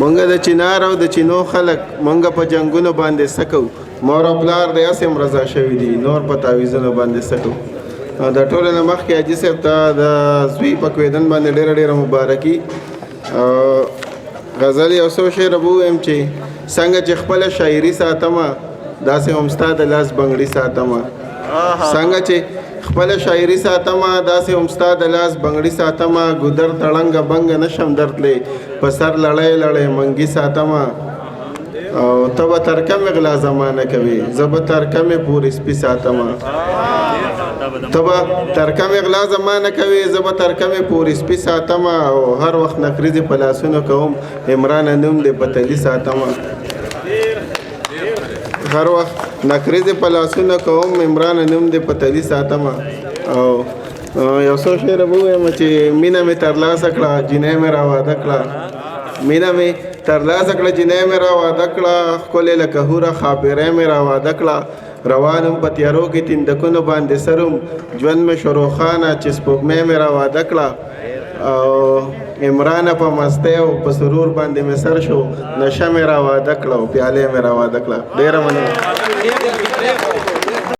مونږ د چنار او د چینو خلک، مونږ په جنگونو باندې سکو. مور او پلار د هسې هم رضا شوي دي، نور په تعویذونو باندې سکو. د ټولو نه مخکې حاجي صاحب ته د زوی په کوېدن باندې ډېره ډېره مبارکي. غزل یو څو شعره به ووایم چې څنګه چې خپله شاعري ساتمه، داسې هم ستا د لاس بنګړي ساتمه. څنګه چې خپله شاعري ساتمه، داسې هم ستا د لاس بنګړي ساتمه. ګودر تړنګه بنګه نشم درتلی، په سر لړۍ لړۍ منګي ساتمه. او ته به تر کومې غلا زمانه کوې، زه به تر کومې پورې سپي ساتمه. ته به تر کومې غلا زمانه کوې، زه به تر کومې پورې سپي ساتمه. او هر وخت نکریزې په لاسونو کوم، عمرانه نوم دې په تلي ساتمه. هر وخت نکریزې په لاسونو کوم، عمرانه نوم دې په تلي ساتمه. او یو څو شعره به ووایم چې مینه مې ترلاسه کړه، جینۍ مې راواده کړه. مینه مې ترلاسه کړه، جینۍ مې راواده کړه، ښکلې لکه هوره ښاپېرۍ مې راواده کړه. روان وم په تیارو کې تیندکونو باندې سر وم، ژوند مې شو روښانه چې سپوږمۍ مې راواده کړه. او عمرانه په مستۍ او په سرور باندې مې سر شو، نشه مې راواده کړه او پیالې مې راواده کړه. ډېره مننه.